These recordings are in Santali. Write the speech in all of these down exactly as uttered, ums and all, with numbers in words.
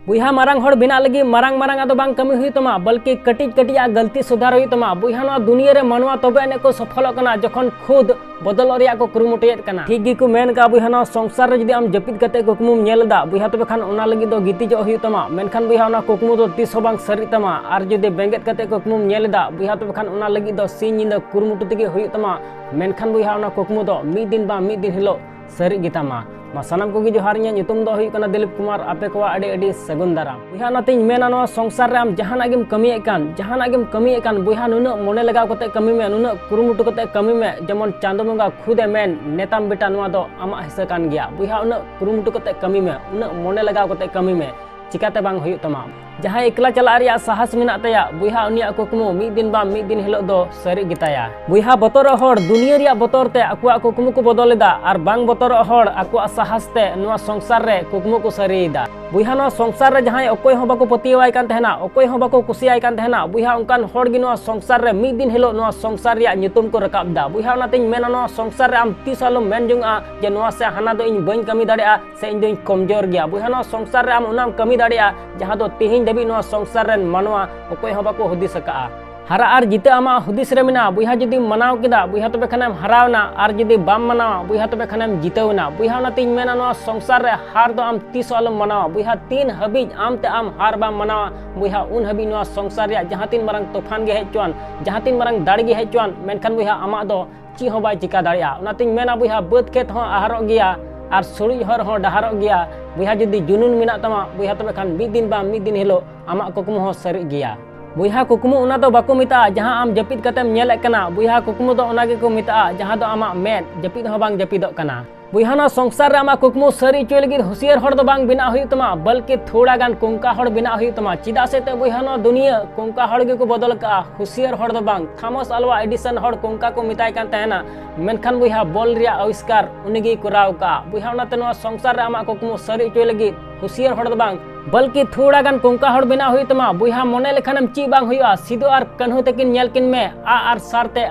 ᱵᱚᱭᱦᱟ, ᱢᱟᱨᱟᱝ ᱦᱚᱲ ᱵᱮᱱᱟᱜ ᱞᱟᱹᱜᱤᱫ ᱢᱟᱨᱟᱝ ᱢᱟᱨᱟᱝ ᱟᱜ ᱫᱚ ᱵᱟᱝ ᱠᱟᱹᱢᱤ ᱦᱩᱭᱩᱜ ᱛᱟᱢᱟ, ᱵᱚᱞᱠᱤ ᱠᱟᱹᱴᱤᱡ ᱠᱟᱹᱴᱤᱡ ᱟᱜ ᱜᱟᱹᱞᱛᱤ ᱥᱩᱫᱷᱟᱨ ᱦᱩᱭᱩᱜ ᱛᱟᱢᱟ᱾ ᱵᱚᱭᱦᱟ, ᱱᱚᱣᱟ ᱫᱩᱱᱤᱭᱟᱹ ᱨᱮ ᱢᱟᱱᱣᱟ ᱛᱚᱵᱮ ᱟᱹᱱᱤᱡ ᱠᱚ ᱥᱚᱯᱷᱚᱞᱚᱜ ᱠᱟᱱᱟ, ᱡᱚᱠᱷᱚᱱ ᱠᱷᱩᱫ ᱵᱚᱫᱚᱞᱚᱜ ᱨᱮᱭᱟᱜ ᱠᱚ ᱠᱩᱨᱩᱢᱩᱴᱩᱭᱮᱫ ᱠᱟᱱᱟ᱾ ᱴᱷᱤᱠ ᱜᱮᱠᱚ ᱢᱮᱱ ᱠᱟᱜᱼᱟ ᱵᱚᱭᱦᱟ, ᱱᱚᱣᱟ ᱥᱚᱝᱥᱟᱨ ᱨᱮ ᱡᱩᱫᱤ ᱟᱢ ᱡᱟᱹᱯᱤᱫ ᱠᱟᱛᱮ ᱠᱩᱠᱢᱩᱢ ᱧᱮᱞ ᱮᱫᱟ ᱵᱚᱭᱦᱟ, ᱛᱚᱵᱮ ᱠᱷᱟᱱ ᱚᱱᱟ ᱞᱟᱹᱜᱤᱫ ᱫᱚ ᱜᱤᱛᱤᱡᱚᱜ ᱦᱩᱭᱩᱜ ᱛᱟᱢᱟ, ᱢᱮᱱᱠᱷᱟᱱ ᱵᱚᱭᱦᱟ, ᱚᱱᱟ ᱠᱩᱠᱢᱩ ᱫᱚ ᱛᱤᱥ ᱦᱚᱸ ᱵᱟᱝ ᱥᱟᱹᱨᱤᱜ ᱛᱟᱢᱟ᱾ ᱟᱨ ᱡᱩᱫᱤ ᱵᱮᱸᱜᱮᱫ ᱠᱟᱛᱮ ᱠᱩᱠᱢᱩᱢ ᱧᱮᱞ ᱮᱫᱟ ᱵᱚᱭᱦᱟ, ᱛᱚᱵᱮ ᱠᱷᱟᱱ ᱚᱱᱟ ᱞᱟᱹᱜᱤᱫ ᱫᱚ ᱥᱤᱧ ᱧᱤᱫᱟᱹ ᱠᱩᱨᱩᱢᱩᱴᱩ ᱛᱮᱜᱮ ᱦᱩᱭᱩᱜ ᱛᱟᱢᱟ, ᱢᱮᱱᱠᱷᱟᱱ ᱵᱚᱭᱦᱟ, ᱚᱱᱟ ᱠᱩᱠᱢᱩ ᱫᱚ ᱢᱤᱫ ᱫᱤᱱ ᱵᱟᱝ ᱢᱤᱫ ᱫᱤᱱ ᱦᱤᱞᱳᱜ ᱥᱟᱹᱨᱤᱜ ᱜᱮᱛᱟᱢᱟ᱾ ᱢᱟ ᱥᱟᱱᱟᱢ ᱠᱚᱜᱮ ᱡᱚᱦᱟᱨ, ᱤᱧᱟᱹᱜ ᱧᱩᱛᱩᱢ ᱫᱚ ᱦᱩᱭᱩᱜ ᱠᱟᱱᱟ ᱫᱤᱞᱤᱯ ᱠᱩᱢᱟᱨ᱾ ᱟᱯᱮ ᱠᱚᱣᱟᱜ ᱟᱹᱰᱤ ᱟᱹᱰᱤ ᱥᱟᱹᱜᱩᱱ ᱫᱟᱨᱟᱢ᱾ ᱵᱚᱭᱦᱟ, ᱚᱱᱟᱛᱤᱧ ᱢᱮᱱᱟ, ᱱᱚᱣᱟ ᱥᱚᱝᱥᱟᱨ ᱨᱮ ᱟᱢ ᱡᱟᱦᱟᱱᱟᱜ ᱜᱮᱢ ᱠᱟᱹᱢᱤᱭᱮᱫ ᱠᱟᱱ, ᱡᱟᱦᱟᱱᱟᱜ ᱜᱮᱢ ᱠᱟᱹᱢᱤᱭᱮᱫ ᱠᱟᱱ ᱵᱚᱭᱦᱟ, ᱱᱩᱱᱟᱹᱜ ᱢᱚᱱᱮ ᱞᱟᱜᱟᱣ ᱠᱟᱛᱮ ᱠᱟᱹᱢᱤ ᱢᱮ, ᱱᱩᱱᱟᱹᱜ ᱠᱩᱨᱩᱢᱩᱴᱩ ᱠᱟᱛᱮ ᱠᱟᱹᱢᱤ ᱢᱮ, ᱡᱮᱢᱚᱱ ᱪᱟᱸᱫᱚ ᱵᱚᱸᱜᱟ ᱠᱷᱩᱫ ᱮ ᱢᱮᱱ, "ᱱᱮᱛᱟᱢ ᱵᱮᱴᱟ, ᱱᱚᱣᱟ ᱫᱚ ᱟᱢᱟᱜ ᱦᱤᱥᱟᱹ ᱠᱟᱱ ᱜᱮᱭᱟ᱾" ᱵᱚᱭᱦᱟ, ᱩᱱᱟᱹᱜ ᱠᱩᱨᱩᱢᱩᱴᱩ ᱠᱟᱛᱮ ᱠᱟᱹᱢᱤ ᱢᱮ, ᱩᱱᱟᱹᱜ ᱢᱚᱱᱮ ᱞᱟᱜᱟᱣ ᱠᱟᱛᱮ ᱠᱟᱹᱢᱤ ᱢᱮ, ᱪᱤᱠᱟᱛᱮ ᱵᱟᱝ ᱦᱩᱭᱩᱜ ᱛᱟᱢᱟ? ᱡᱟᱦᱟᱸᱭ ᱮᱠᱞᱟ ᱪᱟᱞᱟᱜ ᱨᱮᱭᱟᱜ ᱥᱟᱦᱟᱥ ᱢᱮᱱᱟᱜ ᱛᱟᱭᱟ ᱵᱚᱭᱦᱟ, ᱩᱱᱤᱭᱟᱜ ᱠᱩᱠᱢᱩ ᱢᱤᱫ ᱫᱤᱱ ᱵᱟᱝ ᱢᱤᱫ ᱫᱤᱱ ᱦᱤᱞᱳᱜ ᱫᱚ ᱥᱟᱹᱨᱤᱜ ᱜᱮᱛᱟᱭᱟ᱾ ᱵᱚᱭᱦᱟ, ᱵᱚᱛᱚᱨᱚᱜ ᱦᱚᱲ ᱫᱩᱱᱤᱭᱟᱹ ᱨᱮᱭᱟᱜ ᱵᱚᱛᱚᱨ ᱛᱮ ᱟᱠᱚᱣᱟᱜ ᱠᱩᱠᱢᱩ ᱠᱚ ᱵᱚᱫᱚᱞ ᱮᱫᱟ, ᱟᱨ ᱵᱟᱝ ᱵᱚᱛᱚᱨᱚᱜ ᱦᱚᱲ ᱟᱠᱚᱣᱟᱜ ᱥᱟᱦᱟᱥ ᱛᱮ ᱱᱚᱣᱟ ᱥᱚᱝᱥᱟᱨ ᱨᱮ ᱠᱩᱠᱢᱩ ᱠᱚ ᱥᱟᱹᱨᱤᱭᱮᱫᱟ᱾ ᱵᱚᱭᱦᱟ, ᱱᱚᱣᱟ ᱥᱚᱝᱥᱟᱨ ᱨᱮ ᱡᱟᱦᱟᱸᱭ ᱚᱠᱚᱭ ᱦᱚᱸ ᱵᱟᱠᱚ ᱯᱟᱹᱛᱭᱟᱹᱣᱟᱭ ᱠᱟᱱ ᱛᱟᱦᱮᱱᱟ, ᱚᱠᱚᱭ ᱦᱚᱸ ᱵᱟᱠᱚ ᱠᱩᱥᱤᱭᱟᱭ ᱠᱟᱱ ᱛᱟᱦᱮᱱᱟ ᱵᱚᱭᱦᱟ, ᱚᱱᱠᱟᱱ ᱦᱚᱲ ᱜᱮ ᱱᱚᱣᱟ ᱥᱚᱝᱥᱟᱨ ᱨᱮ ᱢᱤᱫ ᱫᱤᱱ ᱦᱤᱞᱳᱜ ᱱᱚᱣᱟ ᱥᱚᱝᱥᱟᱨ ᱨᱮᱭᱟᱜ ᱧᱩᱛᱩᱢ ᱠᱚ ᱨᱟᱠᱟᱵ ᱮᱫᱟ᱾ ᱵᱚᱭᱦᱟ, ᱚᱱᱟᱛᱤᱧ ᱢᱮᱱᱟ, ᱱᱚᱣᱟ ᱥᱚᱝᱥᱟᱨ ᱨᱮ ᱟᱢ ᱛᱤᱥ ᱦᱚᱸ ᱟᱞᱚᱢ ᱢᱮᱱ ᱡᱚᱝᱼᱟ ᱡᱮ ᱱᱚᱣᱟ ᱥᱮ ᱦᱟᱱᱟ ᱫᱚ ᱤᱧ ᱵᱟᱹᱧ ᱠᱟᱹᱢᱤ ᱫᱟᱲᱮᱭᱟᱜᱼᱟ ᱥᱮ ᱤᱧ ᱫᱚᱧ ᱠᱚᱢᱡᱳᱨ ᱜᱮᱭᱟ᱾ ᱵᱚᱭᱦᱟ, ᱱᱚᱣᱟ ᱥᱚᱝᱥᱟᱨ ᱨᱮ ᱟᱢ ᱚᱱᱟᱢ ᱠᱟᱹᱢᱤ ᱫᱟᱲᱮᱭᱟᱜᱼᱟ ᱡᱟᱦᱟᱸ ᱫᱚ ᱛᱮᱦᱮᱧ ᱫᱷᱟᱹᱵᱤᱡ ᱱᱚᱣᱟ ᱥᱚᱝᱥᱟᱨ ᱨᱮᱱ ᱢᱟᱱᱣᱟ ᱚᱠᱚᱭ ᱦᱚᱸ ᱵᱟᱠᱚ ᱦᱩᱫᱤᱥ ᱟᱠᱟᱫᱼᱟ᱾ ᱦᱟᱨᱟ ᱟᱨ ᱡᱤᱛᱟᱹ ᱟᱢᱟᱜ ᱦᱩᱫᱤᱥ ᱨᱮ ᱢᱮᱱᱟᱜᱼᱟ᱾ ᱵᱚᱭᱦᱟ, ᱡᱩᱫᱤᱢ ᱢᱟᱱᱟᱣ ᱠᱮᱫᱟ ᱵᱚᱭᱦᱟ, ᱛᱚᱵᱮ ᱠᱷᱟᱱᱮᱢ ᱦᱟᱨᱟᱣᱱᱟ, ᱟᱨ ᱡᱩᱫᱤ ᱵᱟᱢ ᱢᱟᱱᱟᱣᱟ ᱵᱚᱭᱦᱟ, ᱛᱚᱵᱮ ᱠᱷᱟᱱᱮᱢ ᱡᱤᱛᱟᱹᱣ ᱮᱱᱟ᱾ ᱵᱚᱭᱦᱟ, ᱚᱱᱟᱛᱤᱧ ᱢᱮᱱᱟ, ᱱᱚᱣᱟ ᱥᱚᱝᱥᱟᱨ ᱨᱮ ᱦᱟᱨ ᱫᱚ ᱟᱢ ᱛᱤᱥ ᱦᱚᱸ ᱟᱞᱚᱢ ᱢᱟᱱᱟᱣᱟ᱾ ᱵᱚᱭᱦᱟ, ᱛᱤᱱ ᱦᱟᱹᱵᱤᱡ ᱟᱢ ᱛᱮ ᱟᱢ ᱦᱟᱨ ᱵᱟᱢ ᱢᱟᱱᱟᱣᱟ ᱵᱚᱭᱦᱟ, ᱩᱱ ᱦᱟᱹᱵᱤᱡ ᱱᱚᱣᱟ ᱥᱚᱝᱥᱟᱨ ᱨᱮᱭᱟᱜ ᱡᱟᱦᱟᱸ ᱛᱤᱱ ᱢᱟᱨᱟᱝ ᱛᱩᱯᱷᱟᱱ ᱜᱮ ᱦᱮᱡ ᱦᱚᱪᱚᱣᱟᱱ, ᱡᱟᱦᱟᱸ ᱛᱤᱱ ᱢᱟᱨᱟᱝ ᱫᱟᱲᱮ ᱜᱮ ᱦᱮᱡ ᱦᱚᱪᱚᱣᱟᱱ, ᱢᱮᱱᱠᱷᱟᱱ ᱵᱚᱭᱦᱟ, ᱟᱢᱟᱜ ᱫᱚ ᱪᱮᱫ ᱦᱚᱸ ᱵᱟᱭ ᱪᱤᱠᱟ ᱫᱟᱲᱮᱭᱟᱜᱼᱟ᱾ ᱚᱱᱟᱛᱤᱧ ᱢᱮᱱᱟ ᱵᱚᱭᱦᱟ, ᱵᱟᱹᱫᱽ ᱠᱷᱮᱛ ᱦᱚᱸ ᱟᱦᱟᱨᱚᱜ ᱜᱮᱭᱟ ᱟᱨ ᱥᱩᱲᱩᱡ ᱦᱚᱨ ᱦᱚᱸ ᱰᱟᱦᱟᱨᱚᱜ ᱜᱮᱭᱟ᱾ ᱵᱚᱭᱦᱟ, ᱡᱩᱫᱤ ᱡᱩᱱᱩᱱ ᱢᱮᱱᱟᱜ ᱛᱟᱢᱟ ᱵᱚᱭᱦᱟ, ᱛᱚᱵᱮ ᱠᱷᱟᱱ ᱢᱤᱫ ᱫᱤᱱ ᱵᱟᱝ ᱢᱤᱫ ᱫᱤᱱ ᱦᱤᱞᱳᱜ ᱟᱢᱟᱜ ᱠᱩᱠᱢᱩ ᱦᱚᱸ ᱥᱟᱹᱨᱤᱜ ᱜᱮᱭᱟ᱾ ᱵᱚᱭᱦᱟ, ᱠᱩᱠᱢᱩ ᱚᱱᱟ ᱫᱚ ᱵᱟᱠᱚ ᱢᱮᱛᱟᱜᱼᱟ ᱡᱟᱦᱟᱸ ᱟᱢ ᱡᱟᱹᱯᱤᱫ ᱠᱟᱛᱮᱢ ᱧᱮᱞᱮᱫ ᱠᱟᱱᱟ᱾ ᱵᱚᱭᱦᱟ, ᱠᱩᱠᱢᱩ ᱫᱚ ᱚᱱᱟ ᱜᱮᱠᱚ ᱢᱮᱛᱟᱜᱼᱟ ᱡᱟᱦᱟᱸ ᱫᱚ ᱟᱢᱟᱜ ᱢᱮᱫ ᱡᱟᱹᱯᱤᱫ ᱦᱚᱸ ᱵᱟᱝ ᱡᱟᱹᱯᱤᱫᱚᱜ ᱠᱟᱱᱟ᱾ ᱵᱚᱭᱦᱟ, ᱱᱚᱣᱟ ᱥᱚᱝᱥᱟᱨ ᱨᱮ ᱟᱢᱟᱜ ᱠᱩᱠᱢᱩ ᱥᱟᱹᱨᱤ ᱦᱚᱪᱚᱭ ᱞᱟᱹᱜᱤᱫ ᱦᱩᱥᱤᱭᱟᱹᱨ ᱦᱚᱲ ᱫᱚ ᱵᱟᱝ ᱵᱮᱱᱟᱜ ᱦᱩᱭᱩᱜ ᱛᱟᱢᱟ, ᱵᱚᱞᱠᱤ ᱛᱷᱚᱲᱟ ᱜᱟᱱ ᱠᱚᱝᱠᱟ ᱦᱚᱲ ᱵᱮᱱᱟᱜ ᱦᱩᱭᱩᱜ ᱛᱟᱢᱟ᱾ ᱪᱮᱫᱟᱜ ᱥᱮ ᱛᱮ ᱵᱚᱭᱦᱟ, ᱱᱚᱣᱟ ᱫᱩᱱᱤᱭᱟᱹ ᱠᱚᱝᱠᱟ ᱦᱚᱲ ᱜᱮᱠᱚ ᱵᱚᱫᱚᱞ ᱟᱠᱟᱫᱼᱟ, ᱦᱩᱥᱤᱭᱟᱹᱨ ᱦᱚᱲ ᱫᱚ ᱵᱟᱝ᱾ ᱛᱷᱟᱢᱟᱥ ᱟᱞᱣᱟ ᱮᱰᱤᱥᱚᱱ ᱦᱚᱲ ᱠᱚᱝᱠᱟ ᱠᱚ ᱢᱮᱛᱟᱭ ᱠᱟᱱ ᱛᱟᱦᱮᱱᱟ, ᱢᱮᱱᱠᱷᱟᱱ ᱵᱚᱭᱦᱟ, ᱵᱚᱞ ᱨᱮᱭᱟᱜ ᱟᱵᱤᱥᱠᱟᱨ ᱩᱱᱤ ᱜᱮᱭ ᱠᱚᱨᱟᱣ ᱟᱠᱟᱫᱼᱟ᱾ ᱵᱚᱭᱦᱟ, ᱚᱱᱟᱛᱮ ᱱᱚᱣᱟ ᱥᱚᱝᱥᱟᱨ ᱨᱮ ᱟᱢᱟᱜ ᱠᱩᱠᱢᱩ ᱥᱟᱹᱨᱤ ᱦᱚᱪᱚᱭ ᱞᱟᱹᱜᱤᱫ ᱦᱩᱥᱤᱭᱟᱹᱨ ᱦᱚᱲ ᱫᱚ ᱵᱟᱝ, ᱵᱚᱞᱠᱤ ᱛᱷᱚᱲᱟ ᱜᱟᱱ ᱠᱚᱝᱠᱟ ᱦᱚᱲ ᱵᱮᱱᱟᱣ ᱦᱩᱭᱩᱜ ᱛᱟᱢᱟ᱾ ᱵᱚᱭᱦᱟ, ᱢᱚᱱᱮ ᱞᱮᱠᱷᱟᱱᱮᱢ ᱪᱮᱫ ᱵᱟᱝ ᱦᱩᱭᱩᱜᱼᱟ᱾ ᱥᱤᱫᱩ ᱟᱨ ᱠᱟᱹᱱᱦᱩ ᱛᱟᱹᱠᱤᱱ ᱧᱮᱞ ᱠᱤᱱ ᱢᱮ, ᱟᱜ ᱟᱨ ᱥᱟᱨ ᱛᱮ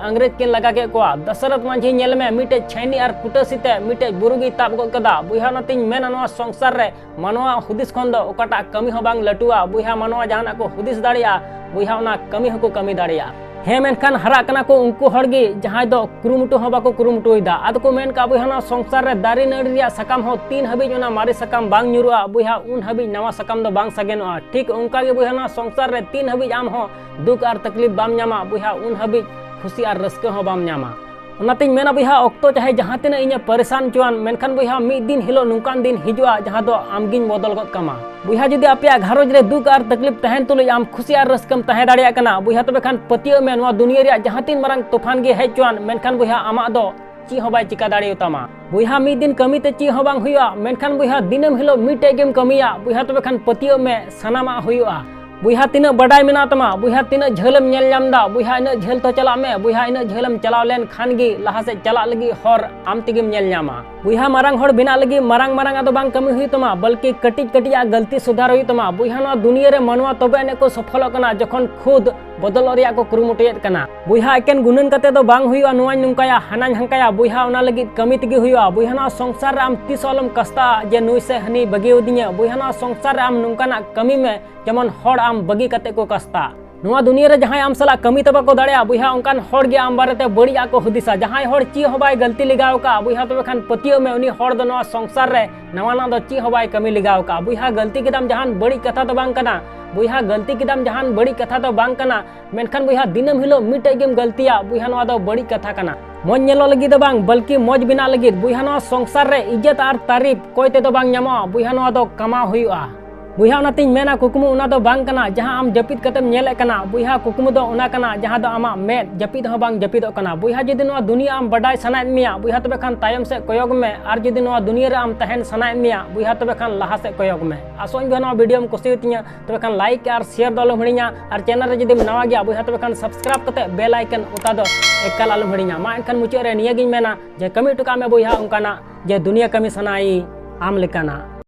ᱤᱝᱨᱮᱡᱽ ᱠᱤᱱ ᱞᱟᱜᱟ ᱠᱮᱫ ᱠᱚᱣᱟ᱾ ᱫᱚᱥᱚᱨᱚᱛᱷ ᱢᱟᱹᱡᱷᱤ ᱧᱮᱞ ᱢᱮ, ᱢᱤᱫᱴᱮᱡ ᱪᱷᱟᱹᱭᱱᱤ ᱟᱨ ᱠᱩᱴᱟᱹᱥᱤ ᱛᱮ ᱢᱤᱫᱴᱮᱡ ᱵᱩᱨᱩ ᱜᱮᱭ ᱛᱟᱵ ᱜᱚᱫ ᱠᱟᱫᱟ᱾ ᱵᱚᱭᱦᱟ, ᱚᱱᱟᱛᱤᱧ ᱢᱮᱱᱟ, ᱱᱚᱣᱟ ᱥᱚᱝᱥᱟᱨ ᱨᱮ ᱢᱟᱱᱣᱟ ᱦᱩᱫᱤᱥ ᱠᱷᱚᱱ ᱫᱚ ᱚᱠᱟᱴᱟᱜ ᱠᱟᱹᱢᱤ ᱦᱚᱸ ᱵᱟᱝ ᱞᱟᱹᱴᱩᱣᱟ᱾ ᱵᱚᱭᱦᱟ, ᱢᱟᱱᱣᱟ ᱡᱟᱦᱟᱱᱟᱜ ᱠᱚ ᱦᱩᱫᱤᱥ ᱫᱟᱲᱮᱭᱟᱜᱼᱟ, ᱵᱚᱭᱦᱟ, ᱚᱱᱟ ᱠᱟᱹᱢᱤ ᱦᱚᱸᱠᱚ ᱠᱟᱹᱢᱤ ᱫᱟᱲᱮᱭᱟᱜᱼᱟ᱾ ᱦᱮᱸ, ᱢᱮᱱᱠᱷᱟᱱ ᱦᱟᱨᱟᱜ ᱠᱟᱱᱟ ᱠᱚ ᱩᱱᱠᱩ ᱦᱚᱲ ᱜᱮ ᱡᱟᱦᱟᱸᱭ ᱫᱚ ᱠᱩᱨᱩᱢᱩᱴᱩ ᱦᱚᱸ ᱵᱟᱠᱚ ᱠᱩᱨᱩᱢᱩᱴᱩᱭᱮᱫᱟ᱾ ᱟᱫᱚ ᱠᱚ ᱢᱮᱱ ᱠᱟᱜᱼᱟ, ᱵᱚᱭᱦᱟ, ᱱᱚᱣᱟ ᱥᱚᱝᱥᱟᱨ ᱨᱮ ᱫᱟᱨᱮ ᱱᱟᱹᱲᱤ ᱨᱮᱭᱟᱜ ᱥᱟᱠᱟᱢ ᱦᱚᱸ ᱛᱤᱱ ᱦᱟᱹᱵᱤᱡ ᱚᱱᱟ ᱢᱟᱨᱮ ᱥᱟᱠᱟᱢ ᱵᱟᱝ ᱧᱩᱨᱩᱜᱼᱟ, ᱵᱚᱭᱦᱟ, ᱩᱱ ᱦᱟᱹᱵᱤᱡ ᱱᱟᱣᱟ ᱥᱟᱠᱟᱢ ᱫᱚ ᱵᱟᱝ ᱥᱟᱜᱮᱱᱚᱜᱼᱟ᱾ ᱴᱷᱤᱠ ᱚᱱᱠᱟ ᱜᱮ, ᱵᱚᱭᱦᱟ, ᱱᱚᱣᱟ ᱥᱚᱝᱥᱟᱨ ᱨᱮ ᱛᱤᱱ ᱦᱟᱹᱵᱤᱡ ᱟᱢ ᱦᱚᱸ ᱫᱩᱠ ᱟᱨ ᱛᱟᱠᱞᱤᱯ ᱵᱟᱢ ᱧᱟᱢᱟ, ᱵᱚᱭᱦᱟ, ᱩᱱ ᱦᱟᱹᱵᱤᱡ ᱠᱷᱩᱥᱤ ᱟᱨ ᱨᱟᱹᱥᱠᱟᱹ ᱦᱚᱸ ᱵᱟᱢ ᱧᱟᱢᱟ᱾ ᱚᱱᱟᱛᱤᱧ ᱢᱮᱱᱟ, ᱵᱚᱭᱦᱟ, ᱚᱠᱛᱚ ᱪᱟᱦᱮ ᱡᱟᱦᱟᱸ ᱛᱤᱱᱟᱹᱜ ᱤᱧᱮ ᱯᱟᱨᱤᱥᱟᱱ ᱦᱚᱪᱚᱣᱟᱱ, ᱢᱮᱱᱠᱷᱟᱱ, ᱵᱚᱭᱦᱟ, ᱢᱤᱫ ᱫᱤᱱ ᱦᱤᱞᱳᱜ ᱱᱚᱝᱠᱟᱱ ᱫᱤᱱ ᱦᱤᱡᱩᱜᱼᱟ, ᱡᱟᱦᱟᱸ ᱫᱚ ᱟᱢᱜᱤᱧ ᱵᱚᱫᱚᱞ ᱜᱚᱫ ᱠᱟᱢᱟ᱾ ᱵᱚᱭᱦᱟ, ᱡᱩᱫᱤ ᱟᱯᱮᱭᱟᱜ ᱜᱷᱟᱨᱚᱸᱡᱽ ᱨᱮ ᱫᱩᱠ ᱟᱨ ᱛᱟᱠᱞᱤᱯ ᱛᱟᱦᱮᱱ ᱛᱩᱞᱩᱡ ᱟᱢ ᱠᱷᱩᱥᱤ ᱟᱨ ᱨᱟᱹᱥᱠᱟᱹᱢ ᱛᱟᱦᱮᱸ ᱫᱟᱲᱮᱭᱟᱜ ᱠᱟᱱᱟ, ᱵᱚᱭᱦᱟ, ᱛᱚᱵᱮ ᱠᱷᱟᱱ ᱯᱟᱹᱛᱭᱟᱹᱜ ᱢᱮ, ᱱᱚᱣᱟ ᱫᱩᱱᱤᱭᱟᱹ ᱨᱮᱭᱟᱜ ᱡᱟᱦᱟᱸ ᱛᱤᱱ ᱢᱟᱨᱟᱝ ᱛᱩᱯᱷᱟᱱ ᱜᱮ ᱦᱮᱡ ᱦᱚᱪᱚᱣᱟᱱ, ᱢᱮᱱᱠᱷᱟᱱ, ᱵᱚᱭᱦᱟ, ᱟᱢᱟᱜ ᱫᱚ ᱪᱮᱫ ᱦᱚᱸ ᱵᱟᱭ ᱪᱤᱠᱟ ᱫᱟᱲᱮᱭᱟᱛᱟᱢᱟ᱾ ᱵᱚᱭᱦᱟ, ᱢᱤᱫ ᱫᱤᱱ ᱠᱟᱹᱢᱤ ᱛᱮ ᱪᱮᱫ ᱦᱚᱸ ᱵᱟᱝ ᱦᱩᱭᱩᱜᱼᱟ, ᱢᱮᱱᱠᱷᱟᱱ, ᱵᱚᱭᱦᱟ, ᱫᱤᱱᱟᱹᱢ ᱦᱤᱞᱳᱜ ᱢᱤᱫᱴᱮᱡ ᱜᱮᱢ ᱠᱟᱹᱢᱤᱭᱟ, ᱵᱚᱭᱦᱟ, ᱛᱚᱵᱮ ᱠᱷᱟᱱ ᱯᱟᱹᱛᱭᱟᱹᱜ ᱢᱮ, ᱥᱟᱱᱟᱢᱟᱜ ᱦᱩᱭᱩᱜᱼᱟ᱾ ᱵᱚᱭᱦᱟ, ᱛᱤᱱᱟᱹᱜ ᱵᱟᱰᱟᱭ ᱢᱮᱱᱟᱜ ᱛᱟᱢᱟ, ᱵᱚᱭᱦᱟ, ᱛᱤᱱᱟᱹᱜ ᱡᱷᱟᱹᱞᱮᱢ ᱧᱮᱞ ᱧᱟᱢ ᱮᱫᱟ, ᱵᱚᱭᱦᱟ, ᱤᱱᱟᱹᱜ ᱡᱷᱟᱹᱞ ᱛᱚ ᱪᱟᱞᱟᱜ ᱢᱮ᱾ ᱵᱚᱭᱦᱟ, ᱤᱱᱟᱹᱜ ᱡᱷᱟᱹᱞᱮᱢ ᱪᱟᱞᱟᱣ ᱞᱮᱱ ᱠᱷᱟᱱ ᱜᱮ ᱞᱟᱦᱟ ᱥᱮᱫ ᱪᱟᱞᱟᱜ ᱞᱟᱹᱜᱤᱫ ᱦᱚᱨ ᱟᱢ ᱛᱮᱜᱮᱢ ᱧᱮᱞ ᱧᱟᱢᱟ᱾ ᱵᱚᱭᱦᱟ, ᱢᱟᱨᱟᱝ ᱦᱚᱲ ᱵᱮᱱᱟᱜ ᱞᱟᱹᱜᱤᱫ ᱢᱟᱨᱟᱝ ᱢᱟᱨᱟᱝ ᱟᱜ ᱫᱚ ᱵᱟᱝ ᱠᱟᱹᱢᱤ ᱦᱩᱭᱩᱜ ᱛᱟᱢᱟ, ᱵᱚᱞᱠᱤ ᱠᱟᱹᱴᱤᱡ ᱠᱟᱹᱴᱤᱡ ᱟᱜ ᱜᱟᱹᱞᱛᱤ ᱥᱩᱫᱷᱟᱨ ᱦᱩᱭᱩᱜ ᱛᱟᱢᱟ᱾ ᱵᱚᱭᱦᱟ, ᱱᱚᱣᱟ ᱫᱩᱱᱤᱭᱟᱹ ᱨᱮ ᱢᱟᱱᱣᱟ ᱛᱚᱵᱮ ᱟᱹᱱᱤᱡ ᱠᱚ ᱥᱚᱯᱷᱚᱞᱚᱜ ᱠᱟᱱᱟ, ᱡᱚᱠᱷᱚᱱ ᱠᱷᱩᱫ ᱵᱚᱫᱚᱞᱚᱜ ᱨᱮᱭᱟᱜ ᱠᱚ ᱠᱩᱨᱩᱢᱩᱴᱩᱭᱮᱫ ᱠᱟᱱᱟ᱾ ᱵᱚᱭᱦᱟ, ᱮᱠᱮᱱ ᱜᱩᱱᱟᱹᱱ ᱠᱟᱛᱮ ᱫᱚ ᱵᱟᱝ ᱦᱩᱭᱩᱜᱼᱟ, ᱱᱚᱣᱟᱧ ᱱᱚᱝᱠᱟᱭᱟ, ᱦᱟᱱᱟᱧ ᱦᱟᱝᱠᱟᱭᱟ᱾ ᱵᱚᱭᱦᱟ, ᱚᱱᱟ ᱞᱟᱹᱜᱤᱫ ᱠᱟᱹᱢᱤ ᱛᱮᱜᱮ ᱦᱩᱭᱩᱜᱼᱟ᱾ ᱵᱚᱭᱦᱟ, ᱱᱚᱣᱟ ᱥᱚᱝᱥᱟᱨ ᱨᱮ ᱟᱢ ᱛᱤᱥ ᱦᱚᱸ ᱟᱞᱚᱢ ᱠᱟᱥᱛᱟᱜᱼᱟ ᱡᱮ ᱱᱩᱭ ᱥᱮ ᱦᱟᱹᱱᱤ ᱵᱟᱹᱜᱤᱭᱟᱹᱫᱤᱧᱟ᱾ ᱵᱚᱭᱦᱟ, ᱱᱚᱣᱟ ᱥᱚᱝᱥᱟᱨ ᱨᱮ ᱟᱢ ᱱᱚᱝᱠᱟᱱᱟᱜ ᱠᱟᱹᱢᱤ ᱢᱮ, ᱡᱮᱢᱚᱱ ᱦᱚᱲ ᱟᱢ ᱵᱟᱹᱜᱤ ᱠᱟᱛᱮ ᱠᱚ ᱠᱟᱥᱛᱟ᱾ ᱱᱚᱣᱟ ᱫᱩᱱᱤᱭᱟᱹ ᱨᱮ ᱡᱟᱦᱟᱸᱭ ᱟᱢ ᱥᱟᱞᱟᱜ ᱠᱟᱹᱢᱤ ᱛᱟᱵᱟ ᱠᱚ ᱫᱟᱲᱮᱭᱟᱜᱼᱟ, ᱵᱚᱭᱦᱟ, ᱚᱱᱠᱟᱱ ᱦᱚᱲ ᱜᱮ ᱟᱢ ᱵᱟᱨᱮᱛᱮ ᱵᱟᱹᱲᱤᱡ ᱟᱜ ᱠᱚ ᱦᱩᱫᱤᱥᱟ᱾ ᱡᱟᱦᱟᱸᱭ ᱦᱚᱲ ᱪᱮᱫ ᱦᱚᱸ ᱵᱟᱭ ᱜᱟᱹᱞᱛᱤ ᱞᱮᱜᱟᱣ ᱠᱟᱜᱼᱟ, ᱵᱚᱭᱦᱟ, ᱛᱚᱵᱮ ᱠᱷᱟᱱ ᱯᱟᱹᱛᱭᱟᱹᱜ ᱢᱮ, ᱩᱱᱤ ᱦᱚᱲ ᱫᱚ ᱱᱚᱣᱟ ᱥᱚᱝᱥᱟᱨ ᱨᱮ ᱱᱟᱣᱟᱱᱟᱜ ᱫᱚ ᱪᱮᱫ ᱦᱚᱸ ᱵᱟᱭ ᱠᱟᱹᱢᱤ ᱞᱮᱜᱟᱣ ᱠᱟᱜᱼᱟ᱾ ᱵᱚᱭᱦᱟ, ᱜᱟᱹᱞᱛᱤ ᱠᱮᱫᱟᱢ ᱡᱟᱦᱟᱱ ᱵᱟᱹᱲᱤᱡ ᱠᱟᱛᱷᱟ ᱫᱚ ᱵᱟᱝ ᱠᱟᱱᱟ᱾ ᱵᱚᱭᱦᱟ, ᱜᱟᱹᱞᱛᱤ ᱠᱮᱫᱟᱢ ᱡᱟᱦᱟᱱ ᱵᱟᱹᱲᱤᱡ ᱠᱟᱛᱷᱟ ᱫᱚ ᱵᱟᱝ ᱠᱟᱱᱟ᱾ ᱢᱮᱱᱠᱷᱟᱱ, ᱵᱚᱭᱦᱟ, ᱫᱤᱱᱟᱹᱢ ᱦᱤᱞᱳᱜ ᱢᱤᱫᱴᱮᱡ ᱜᱮᱢ ᱜᱟᱹᱞᱛᱤᱭᱟ, ᱵᱚᱭᱦᱟ, ᱱᱚᱣᱟ ᱫᱚ ᱵᱟᱹᱲᱤᱡ ᱠᱟᱛᱷᱟ ᱠᱟᱱᱟ᱾ ᱢᱚᱡᱽ ᱧᱮᱞᱚᱜ ᱞᱟᱹᱜᱤᱫ ᱫᱚ ᱵᱟᱝ, ᱵᱚᱞᱠᱤ ᱢᱚᱡᱽ ᱵᱮᱱᱟᱜ ᱞᱟᱹᱜᱤᱫ᱾ ᱵᱚᱭᱦᱟ, ᱱᱚᱣᱟ ᱥᱚᱝᱥᱟᱨ ᱨᱮ ᱤᱡᱽᱡᱚᱛ ᱟᱨ ᱛᱟᱨᱤᱯ ᱠᱚᱭ ᱛᱮᱫᱚ ᱵᱟᱝ ᱧᱟᱢᱚᱜᱼᱟ᱾ ᱵᱚᱭᱦᱟ, ᱱᱚᱣᱟ ᱫᱚ ᱠᱟᱢᱟᱣ ᱦᱩᱭᱩᱜᱼᱟ᱾ ᱵᱚᱭᱦᱟ, ᱚᱱᱟᱛᱤᱧ ᱢᱮᱱᱟ, ᱠᱩᱠᱢᱩ ᱚᱱᱟ ᱫᱚ ᱵᱟᱝ ᱠᱟᱱᱟ ᱡᱟᱦᱟᱸ ᱟᱢ ᱡᱟᱹᱯᱤᱫ ᱠᱟᱛᱮᱢ ᱧᱮᱞᱮᱫ ᱠᱟᱱᱟ᱾ ᱵᱚᱭᱦᱟ, ᱠᱩᱠᱢᱩ ᱫᱚ ᱚᱱᱟ ᱠᱟᱱᱟ ᱡᱟᱦᱟᱸ ᱫᱚ ᱟᱢᱟᱜ ᱢᱮᱫ ᱡᱟᱹᱯᱤᱫ ᱦᱚᱸ ᱵᱟᱝ ᱡᱟᱹᱯᱤᱫᱚᱜ ᱠᱟᱱᱟ᱾ ᱵᱚᱭᱦᱟ, ᱡᱩᱫᱤ ᱱᱚᱣᱟ ᱫᱩᱱᱤᱭᱟᱹ ᱟᱢ ᱵᱟᱰᱟᱭ ᱥᱟᱱᱟᱭᱮᱫ ᱢᱮᱭᱟ, ᱵᱚᱭᱦᱟ, ᱛᱚᱵᱮ ᱠᱷᱟᱱ ᱛᱟᱭᱚᱢ ᱥᱮᱫ ᱠᱚᱭᱚᱜ ᱢᱮ᱾ ᱟᱨ ᱡᱩᱫᱤ ᱱᱚᱣᱟ ᱫᱩᱱᱤᱭᱟᱹ ᱨᱮ ᱟᱢ ᱛᱟᱦᱮᱱ ᱥᱟᱱᱟᱭᱮᱫ ᱢᱮᱭᱟ, ᱵᱚᱭᱦᱟ, ᱛᱚᱵᱮ ᱠᱷᱟᱱ ᱞᱟᱦᱟ ᱥᱮᱫ ᱠᱚᱭᱚᱜ ᱢᱮ᱾ ᱟᱥᱚᱜ ᱟᱹᱧ, ᱵᱚᱭᱦᱟ, ᱱᱚᱣᱟ ᱵᱷᱤᱰᱤᱭᱳᱢ ᱠᱩᱥᱤᱭᱟᱛᱤᱧᱟ, ᱛᱚᱵᱮ ᱠᱷᱟᱱ ᱞᱟᱭᱤᱠ ᱟᱨ ᱥᱮᱭᱟᱨ ᱫᱚ ᱟᱞᱚᱢ ᱦᱤᱲᱤᱧᱟ᱾ ᱟᱨ ᱪᱮᱱᱮᱞ ᱨᱮ ᱡᱩᱫᱤᱢ ᱱᱟᱣᱟ ᱜᱮᱭᱟ, ᱵᱚᱭᱦᱟ, ᱛᱚᱵᱮ ᱠᱷᱟᱱ ᱥᱟᱵᱥᱠᱨᱟᱭᱤᱵ ᱠᱟᱛᱮ ᱵᱮᱞ ᱟᱭᱠᱚᱱ ᱚᱛᱟ ᱫᱚ ᱮᱠᱟᱞ ᱟᱞᱚᱢ ᱦᱤᱲᱤᱧᱟ᱾ ᱢᱟ ᱮᱱᱠᱷᱟᱱ ᱢᱩᱪᱟᱹᱫ ᱨᱮ ᱱᱤᱭᱟᱹᱜᱤᱧ ᱢᱮᱱᱟ ᱡᱮ ᱠᱟᱹᱢᱤ ᱦᱚᱴᱚ ᱠᱟᱜ ᱢᱮ, ᱵᱚᱭᱦᱟ, ᱚᱱᱠᱟᱱᱟᱜ ᱡᱮ ᱫᱩᱱᱤᱭᱟᱹ ᱠᱟᱹᱢᱤ ᱥᱟᱱᱟᱭ ᱟᱢ ᱞᱮᱠᱟᱱᱟᱜ᱾